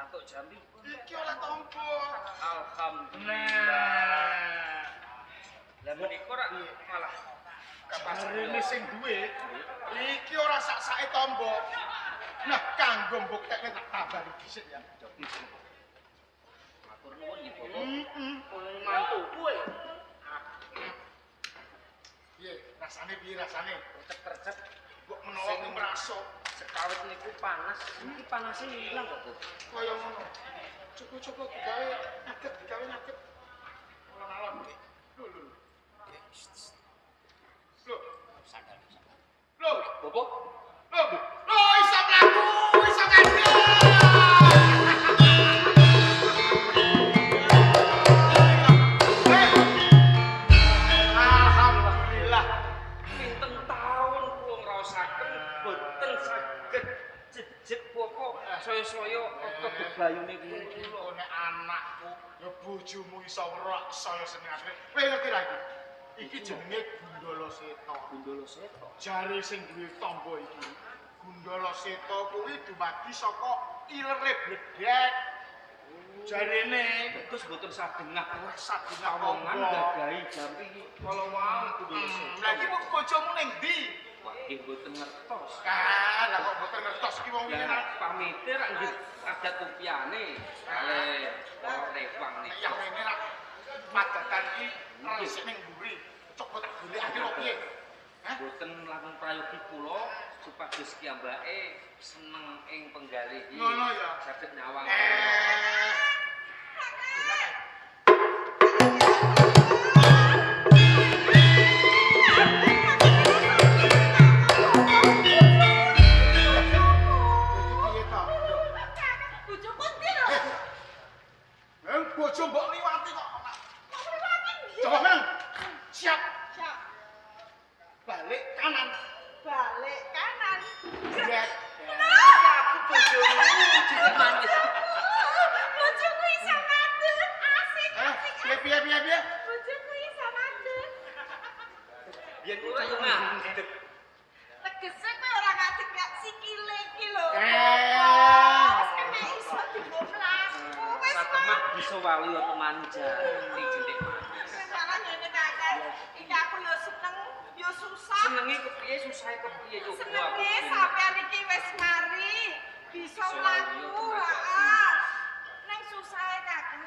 Entuk jampi. Iki oleh tombo. Alhamdulillah. Lah menika rak malah kapas rene sing duwe iki ora sak-sake tombo. Nah, kanggo mbuktekne tak tambani dhisik ya. Matur nuwun nggih, Bapak. Heeh. Mantu kowe. Piye rasane piye rasane? Recep-recep Mbok menawa ku merasuk sekawit niku panas. Iki panase ilang kok, Bu. Kaya ngono. Cukup-cukup digawe ngadeg, digawe ngadeg. Alon-alon. Lho lho. Lho, Sandal. lho, Bapak, lho. Lho iso mlaku, iso ngadeg. Alhamdulillah. Pinten taun kula ngraosaken boten saged jejeg bapak saya-saya kok bebayune kula. Kok nek anakku ya bojomu iso werok saya seneng asline. Kowe ngerti ra iki? Iki jenenge Gundala Seta. Gundala Seta. Jare sing duwe tombo iki, Gundala Seta kuwi dumadi saka ilere bledek. Jarene Terus boten sadengah sadengah pawongan tombo. gagahi jampi kala wau Gundala Seta. Lah iki bojomu ning ndi? Wah, nggih boten ngertos. Ah, lah kok boten ngertos iki wong wingi Lah pamite rak nggih adat kupiane kalih para rewang niku. Ya ngene rak padatan iki resik ning mburi. Coba tak golekake kok piye? Hah? Boten langkung prayogi kula supados kiyambake seneng ing penggalih iki. Ngono ya. Saged nyawang. Iki piye to? Bojoku ndi lho? Eh, bojo mbok liwati kok. Kok liwati ndi? Coba meneng. Siap. Siap. Balik kanan. Balik kanan. Brek. Aku bojomu jeneng manis. Bojoku iso ngadeg, asik Eh, asik. piye piye piye piye? Bojoku iso ngadeg. Yen ora yo ngadeg. Tegese kowe ora ngadeg gak sikile iki lho. Eh. Wis kena iso dienggo mlaku. Wis Satemah bisa wali teman jati jeneng manis. malah ngene Kakang. Iki aku yo seneng, yo susah. Senenge kepiye susahe kepiye coba. Senenge sampean iki wis mari, bisa Bisa mlaku, iya, heeh. Neng susahe Kakang.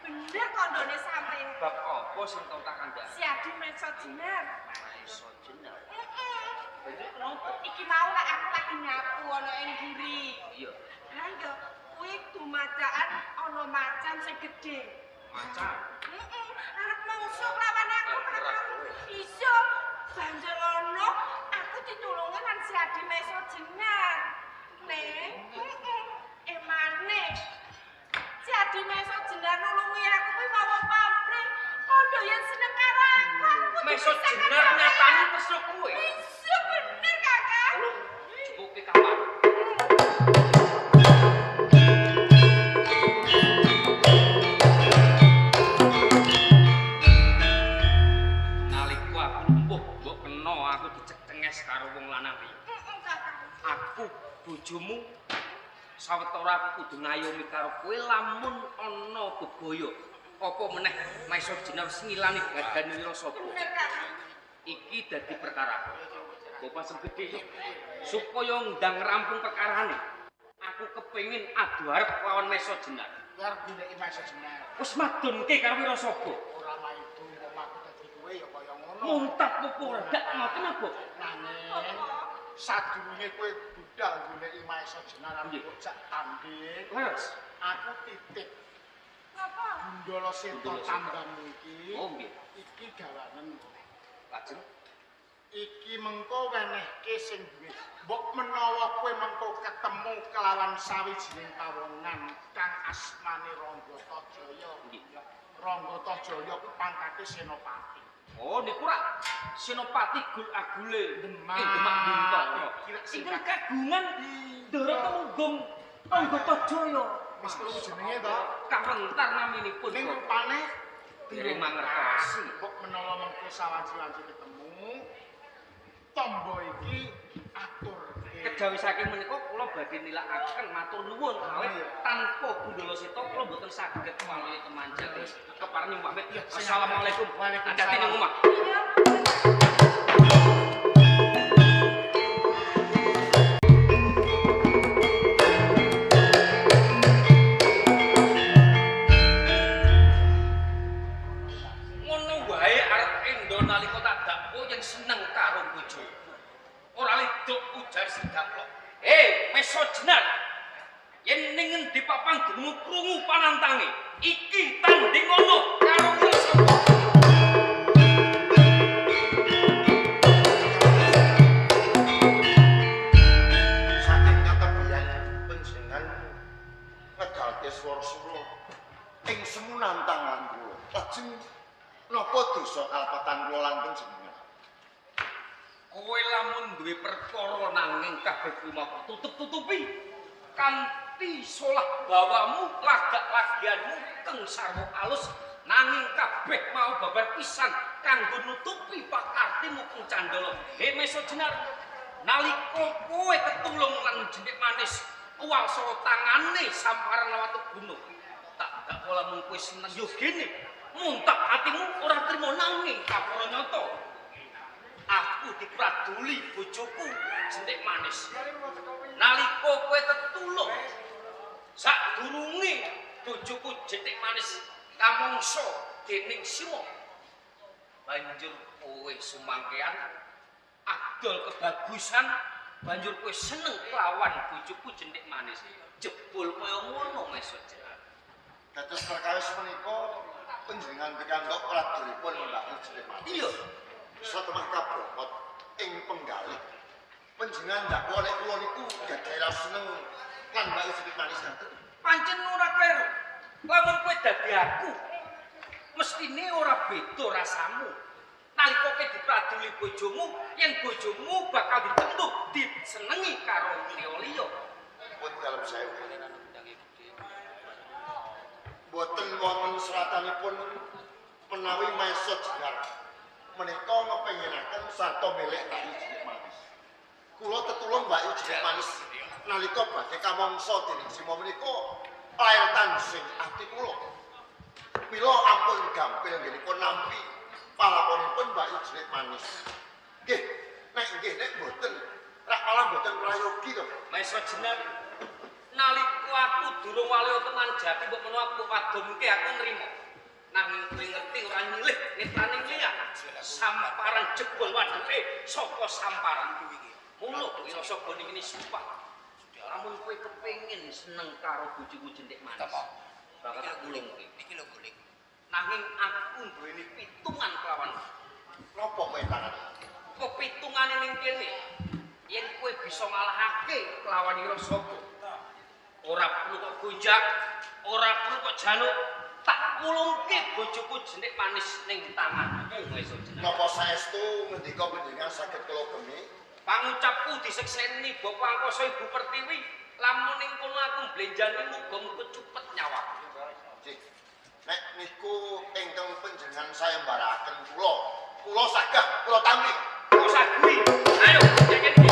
Bener kandhane sampean. Bab apa sing tau tak kandhani? Si Adi meso jenar. Iso jenar. Heeh. Banjur kenapa? Iki mau lek aku lagi nyapu ana ing mburi. Iya, Lah yo kuwi dumadakan ana macan sing gedhe. macan. Heeh, arep mungsuh lawan aku Arep Kakang. Iya, banjur ana aku ditulungi lan si Adi meso jenar. Neng, heeh, emane. Si Adi meso jenar nulungi aku kuwi mawa pamrih. Kondo yen seneng karo aku, aku kudu Meso bisa jenar karo nyatani mesuk kowe. Iya bener Kakang. Lho, cukuke kapan? Nalika aku lumpuh, mbok kena aku dicecenges karo wong lanang iki. Heeh, Kakang. Aku bojomu sawetara aku kudu ngayomi karo kowe lamun ana bebaya. Apa meneh Maesa Jenar sing ngilani badane Wirasaba. Bener Kakang. Iki dadi perkara. Bapak sing gedhe supaya ndang rampung perkarane. Aku kepengin adu arep lawan Maesa Jenar. Kowe arep goleki Maesa Jenar. Wis madunke karo Wirasaba. Ora maidu wong aku dadi kowe ya kaya ngono. Muntap apa ora gak ngoten apa? Nanging sadurunge kowe budal goleki Maesa Jenar arep Nggih. mbok jak tanding, Leres. aku titip Napa? Gundala Seta Gundala Seta. tambamu iki. Oh nggih. Iki gawanen. Lajeng Iki mengko wenehke sing duwe. Mbok menawa kowe mengko ketemu kelawan sawijining pawongan kang asmane Rangga Tajaya. nggih. Rangga Tajaya kuwi pangkate senopati. Oh niku rak Senopati Gul Agule Demak. ing Demak Bintara. Kira sing Ingkang kagungan Ndara Temunggung Rangga Tajaya. Wis krungu jenenge to? Kawentar naminipun. Ning rupane Dereng mangertosi. Mbok menawa mengko sawanci-wanci ketemu, tombo iki aturke. Kejawi saking menika kula badhe nilakaken matur nuwun awit tanpa Gundala Seta kula mboten saged waluya temanjati. Kepareng nyuwun pamit. Assalamualaikum. Hati-hati ning omah. Ngono wae arep endo nalika tak dakwa yen seneng karo bojoku. Ora liduk ujar si Daplok. Hei, Meso Jenar. Yen ning ngendi papan dunungu krungu panantange, iki tanding ana karo Sapa. Saking katebian panjenengan ngedalke swara sura ing semu nantangan kula. Lajeng napa dosa kalepatan kula lan panjenengan? Kowe lamun duwe perkara nanging kabeh kuwi mau tutup-tutupi kanthi solah bawamu lagak-lagianmu keng sarwa alus nanging kabeh mau babar pisan kanggo nutupi pakartimu keng candala. He Meso Jenar, nalika kowe ketulung lan jentik manis kuwasa tangane samparan watu gunung. Tak dakwa lamun kowe seneng yo gene muntap atimu ora trimo nanging kapara nyata. Aku dipraduli bojoku jentik manis. Nalika kowe tetulung sadurunge bojoku jentik manis kamangsa dening Sima, banjur kowe sumangkean adol kebagusan, banjur kowe seneng kelawan bojoku jentik manis. Jebul kaya ngono Meso Jenar. Dados perkawis menika panjenengan pikantuk pradulipun Mbak Jentik Manis. Iya. Satemah kabrokot ing penggalih. Panjenengan ndakwa nek kula niku gadhahi seneng lan Mbak Jentik Manis ngaten. Pancen ora kleru. Lamun kowe dadi aku, mestine ora beda rasamu. Nalika kowe dipraduli bojomu, yen bojomu bakal ditentuh disenengi karo liya-liya. Pun dalem sewu. Boten wonten seratanipun menawi Meso Jenar menika ngepenginaken sarta milik Mbak Jentik Manis. Kula tetulung Mbak Jentik Manis nalika badhe kamangsa dening Sima menika lair tansing ati kula. Mila ampun gampil nggenipun nampi palakonipun Mbak Jentik Manis. Nggih, nek nggih nek mboten, rak malah mboten prayogi to. Meso Jenar, nalika aku durung wali teman jati mbok menawa aku padumke aku nrimo. Nanging kowe ngerti ora nyilih netrane liya. Samparan jebol waduke saka samparan kuwi iki. Mula Wirasaba niki sumpah. Lamun kowe kepengin seneng karo bojoku Jentik Manis, bakal tak gulung Niki lho guling. Nanging aku duweni pitungan kelawan. Napa kowe tangan? Pepitungane ning kene yen kowe bisa ngalahake kelawan Wirasaba, ora perlu kok gonjak, ora perlu kok jaluk, tak wulungke bojoku Jentik Manis ning tanganmu Meso Jenar. Napa saestu ngendika panjenengan saged kula gemi? Pangucapku disekseni Bapak Angkasa Ibu Pertiwi, lamun ning kono aku mblenjani muga-muga cupet nyawaku. Nggih. Nek niku ingkang panjenengan sayembaraken kula, kula saged kula tampi. Kula sagui. Ayo, jeken iki.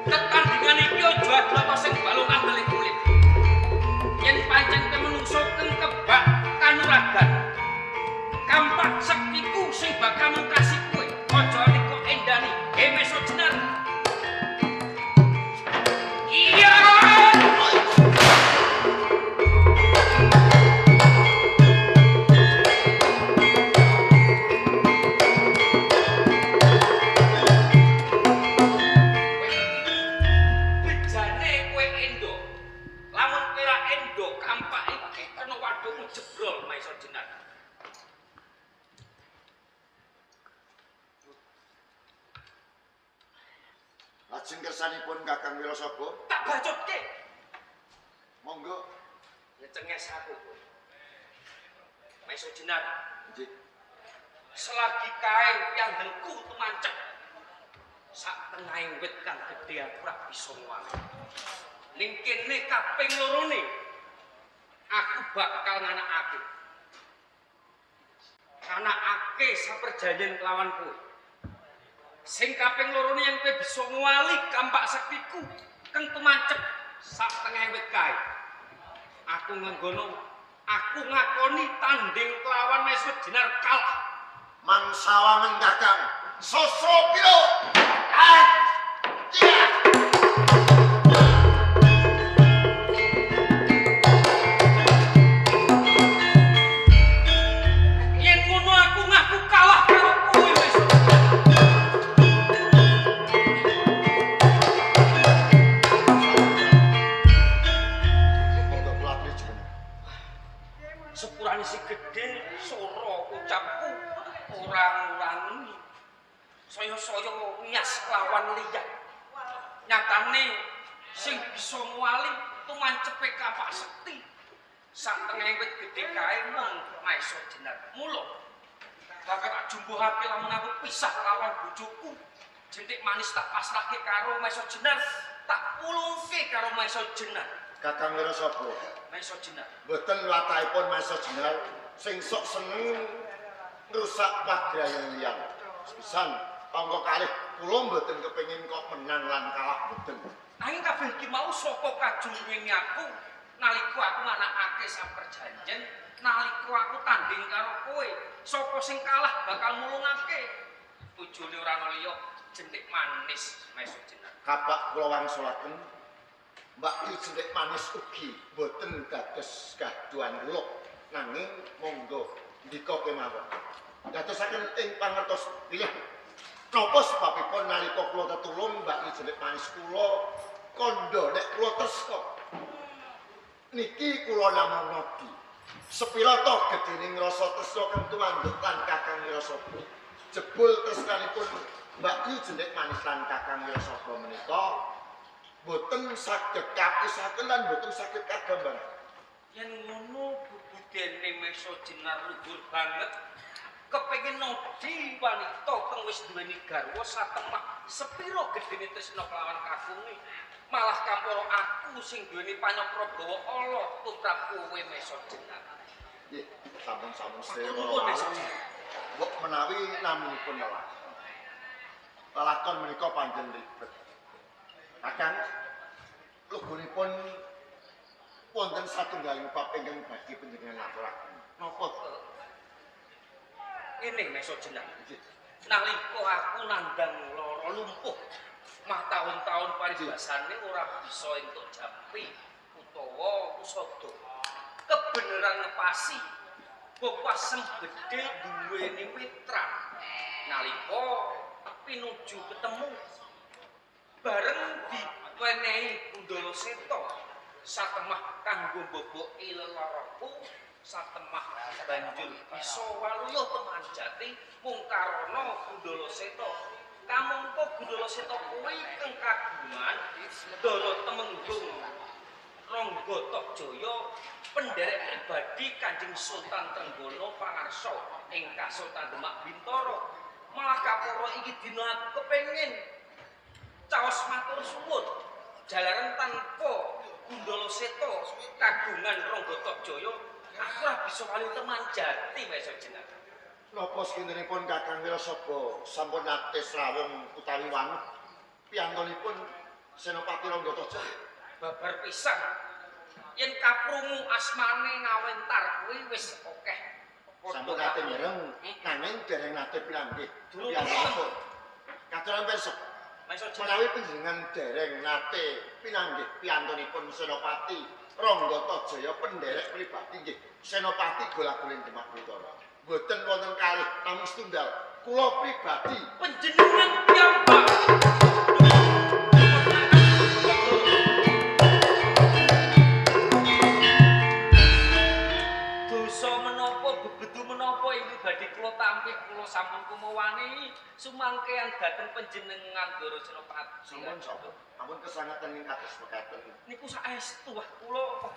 Tetandingan iki aja adu sing balung andele kulit. Yen pancen kemenungso keng kebak kanuragan. Kampak sektiku sing bakal mungkasi kowe, aja liko endani. He Meso Jenar. Iya. Bejane kowe endo. Lamun kowe ra endo kampak iki kena wadukmu jebrol Meso Jenar. Lajeng kersanipun Kakang Wirasaba, Tak bacutke. monggo. Ngecenges aku kowe. Meso Jenar, Nggih. selagi kae piandelku tumancep sak tengahing wit kang gedhe aku ora bisa ngwale. Ning kene kaping lorone aku bakal nganakake. Anakake saperjanjen kelawan kowe. Sing kaping loro yen kowe bisa nguwali kampak sektiku kang tumancep sak tengah wit kae. Aku ngenggono, aku ngakoni tanding kelawan Maesa Jenar kalah. Mangsawangen Kakang. Sosro piro? Ah! Iya. Yen ngono aku ngaku kalah karo kowe Maesa. Monggo kula aturi jenengan. Sepurane si gedhe sora ucapku ora ngurangi. Saya-saya nyas kelawan liyan. Nyatane sing bisa nguwali tumancepe kapak sekti. Sak tengahe wit gedhe kae mung Maesa Jenar. Mula bakal tak jumbuhake lamun aku pisah lawan bojoku. Jentik manis tak pasrahke karo Maesa Jenar, tak pulungke karo Maesa Jenar. Kakang Wirasaba. Maesa Jenar. Mboten watahipun Maesa Jenar sing sok seneng ngrusak pagrayan liyan. Sepisan angka kalih kula mboten kepengin kok menang lan kalah mboten. Nanging kabeh iki mau saka kajunge aku nalika aku nganakake saperjanjen, nalika aku tanding karo kowe, sapa sing kalah bakal mulungake. Bojone ora ana liya, jentik manis Maesa Jenar. Kabak kula wangsulaken Mbak Yu jentik manis ugi mboten dados gaduhan kula, nanging monggo ndika kemawon. Dadosaken ing pangertos bilih napa sebabipun nalika kula tetulung Mbak Yu jentik manis kula kandha nek kula tresna. Niki kula namung nodi. Sepira to gedhening rasa tresna kang tumanduk lan Kakang Wirasaba. Jebul tresnanipun Mbak Yu jentik manis lan Kakang Wirasaba menika boten saged kapisaken lan boten saged kagambar. Yen ngono bubudene Maesa Jenar luhur banget. Kepengin nodi wanita kang wis duweni garwa satemah sepira gedhene tresna kelawan kakunge. Malah kamporo aku sing duweni panyokra bawa ala tumrap kowe Maesa Jenar. Nggih, sampun-sampun Matur nuwun Maesa Jenar. Mbok menawi naminipun lelakon. Lelakon menika pancen ribet. Kakang lugunipun wonten satunggaling bab ingkang badhe panjenengan aturaken. Napa? Ngene Maesa Jenar. Nggih. Nalika aku nandang lara lumpuh, mah taun-taun paribasane ora bisa entuk jampi utawa usada. Kebeneran ngepasi bapa sing gedhe duweni mitra. Nalika pinuju ketemu bareng diwenehi Gundala Seta satemah kanggo mboboki lelaraku, satemah banjur bisa waluya teman jati mung karana Gundala Seta. Kamangka Gundala Seta kuwi kang kagungan Ndara Temenggung Rangga Tohjaya penderek pribadi Kanjeng Sultan Trenggono Pangarsa ing Kasultan Demak Bintara. Malah kaporo iki dina aku kepengin caos matur suwun jalaran tanpa Gundala Seta kagungan Rangga Tohjaya aku ora bisa wali teman jati Maesa Jenar. Napa sekintenipun Kakang Wirasaba sampun nate srawung utawi wanuh piyantunipun Senopati Rangga Tohjaya? Babar pisan yen kaprungu asmane ngawentar kuwi wis akeh. Sampun nate mireng nanging dereng nate pinanggih. Piyantunipun katuran pirsa Maesa Jenar. menawi panjenengan dereng nate pinanggih piyantunipun Senopati Rangga Tohjaya penderek pribadi nggih Senopati Gola-goling Demak Bintara. Mboten wonten kalih namung setunggal kula pribadi Panjenengan piyambak. Dosa menapa bebedu menapa ing pribadi kula tampi kula sampun kumawani sumangkean dhateng panjenengan Ndara Senopati. Sampun sapa? Ampun kesangetan ing kados mekaten. Niku saestu wah kula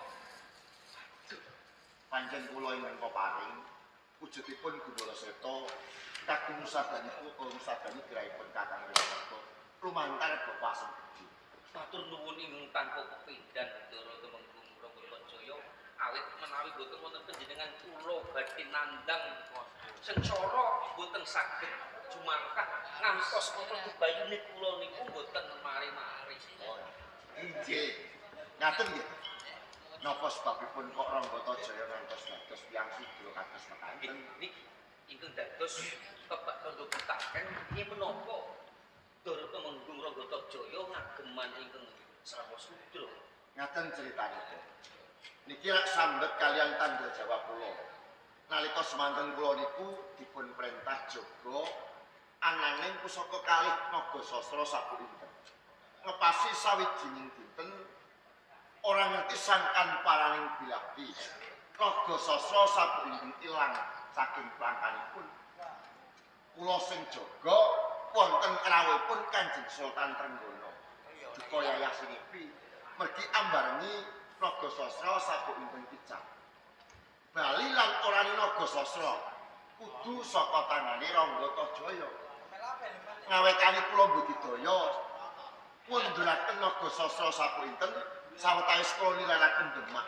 Pancen kula ingkang paring wujudipun Gundala Seta kagem usadani grahipun Kakang Wirasaba lumantar Bapak Asem Gedhe. Matur nuwun ing tanpa pepindhan Ndara Temenggung Rangga Tohjaya Awit menawi boten wonten panjenengan kula badhe nandhang sengsara boten saged jumangkah ngantos metu bayune kula niku boten mari-mari. Inggih. Ngaten nggih. Napa sebabipun kok Rangga Tajaya ngantos dados tiyang sudra kados mekaten? Niki ingkang dados kebak tandha pitaken nggih menapa Ndara Tumenggung Rangga Tajaya ngageman ingkang sarwa sudra. Ngaten critanipun. Niki rak sambet kalian tandha jawab kula. Nalika semanten kula niku dipun perintah jaga ananging pusaka kalih naga sastra sapulinten. Ngepasi sawijining dinten ora ngerti sangkan paraning bilakti. Naga sastra sapulinten ilang saking plangkanipun. Kula sing jaga wonten rawuhipun Kanjeng Sultan Trenggana. Duka yayah sinipi mergi ambarengi naga sastra sapulinten picak. Bali lan orane naga sastra kudu saka tangane Rangga Tajaya. Ngawekani kula budidaya ngunduraken naga sastra sapulinten sawetawis kula nilaraken Demak.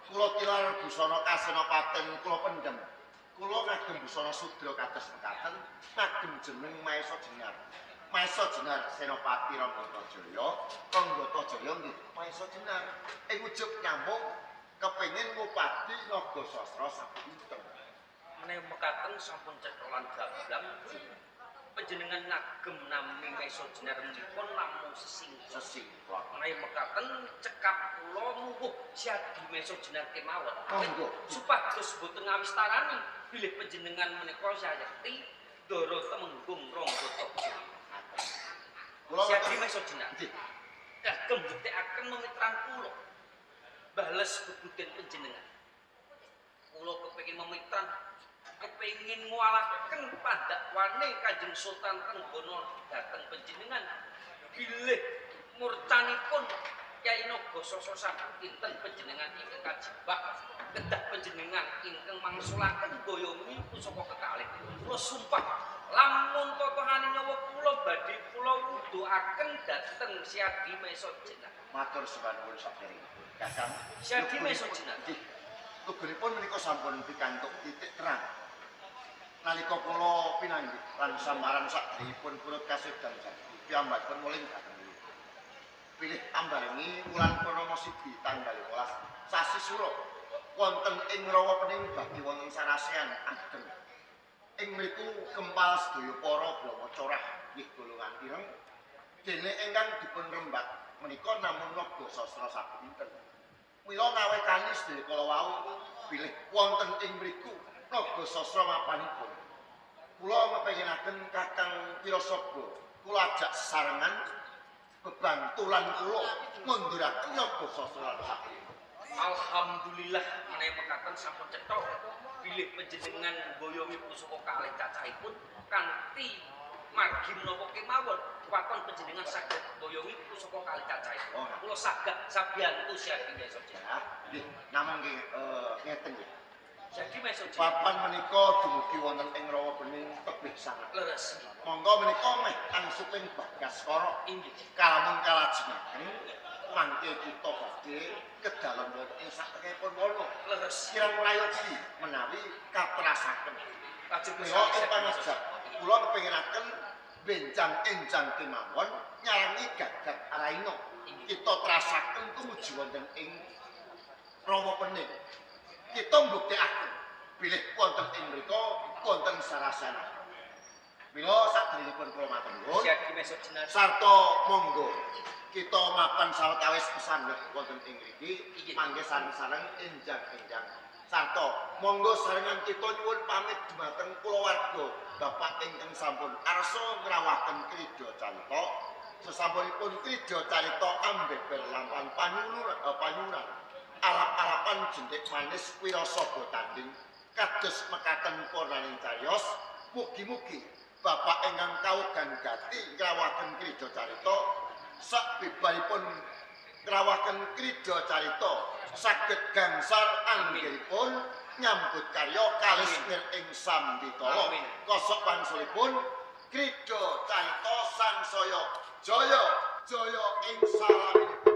Kula tilar busana kasenapaten kula pendhem. Kula ngagem busana sudra kados mekaten, ngagem jeneng Maesa Jenar. Maesa Jenar Senopati Rangga Tajaya, Rangga Tajaya nggih Maesa Jenar. Ing ujug namung kepengin ngupadi naga sastra sapulinten. Menawi mekaten sampun cetha lan gamblang panjenengan ngagem nami Maesa Jenar menika namung sesingkot. Sesingkot. Menawi mekaten cekap kula muwuh Siadi Maesa Jenar kemawon. Monggo. Supados boten ngawistarani bilih panjenengan menika sayekti Ndara Tumenggung Rangga Tajaya. Kula Siadi Maesa Jenar. Nggih. Kagem mbuktekaken memitran kula. Bales bebuden panjenengan. Kula kepengin memitran, kepengin ngwalaken pandakwane Kanjeng Sultan Trenggana dhateng panjenengan. Bilih murcanipun Kyai Naga Sastra sakinten panjenengan ingkang kajebak kedah panjenengan ingkang mangsulaken boyomi pusaka kekalih. Kula sumpah lamun totohane nyawa kula badhe kula wuduhaken dhateng Siadi Maesa Jenar. Matur sembah nuwun saderengipun. Kakang Siadi Maesa Jenar. Nggih. Lugunipun menika sampun pikantuk titik terang. Nalika kula pinanggih lan samaran saderengipun purut kasedan jati piyambakipun muling dhateng mriku. Pilih ambarengi wulan Purnama siji tanggal 15 sasi Sura wonten ing Rawa Pening badhe wonten sarasehan ageng. Ing mriku kempal sedaya para brahma corah nggih golongan ireng dene ingkang dipun rembak menika namung naga sastra sapulinten. Mila ngawekani sedaya kala wau bilih wonten ing mriku naga sastra mapanipun. Kula mepenginaken Kakang Wirasaba kula ajak sesarengan bebantulan kula ngunduraken naga sastra sapulinten. Alhamdulillah menawi mekaten sampun cetha bilih panjenengan boyomi pusaka kalih cacahipun kanthi margi menapa kemawon waton panjenengan saged boyomi pusaka kalih cacahipun. Oh. Kula saged sabiyantu Siadi Maesa Jenar. Nggih, namung nggih ngeten nggih. Siadi Maesa Jenar. Papan menika dumugi wonten ing Rawa Bening tebih sanget. Leres. Monggo menika meh angsuping Bagaskara. Inggih. Kalamun kalajengaken mangke kita badhe kedalon wonten ing satengahipun wana. Leres. Kirang prayogi menawi katrasaken. Lajeng Mila ing pangajak kula kepenginaken benjang-enjang kemawon nyarangi gagak araina. Kita trasaken tumuju wonten ing Rawa Pening. Kita mbuktekaken bilih wonten ing mriku wonten sarasana. Mila saderengipun kula matur nuwun. Siadi Maesa Jenar. Sarta monggo kita mapan sawetawis pesanggah wonten ing mriki mangke sareng-sareng enjang-enjang. Sarta monggo sarengan kita nyuwun pamit dumateng kulawarga bapak ingkang sampun arsa ngrawaken krida carita. Sesampunipun krida carita ambeber lampahan panyuwunan arap-arapan jentik manis wirasaba tanding kados mekaten purnaning cariyos. Mugi-mugi bapak ingkang kawugan gati ngrawaken krida carita sakbibaripun ngrawaken krida carita saged gangsal anggenipun nyambut karya kalis nir ing sambikala. Kosok wangsulipun krida carita sangsaya jaya jaya ing salaminipun.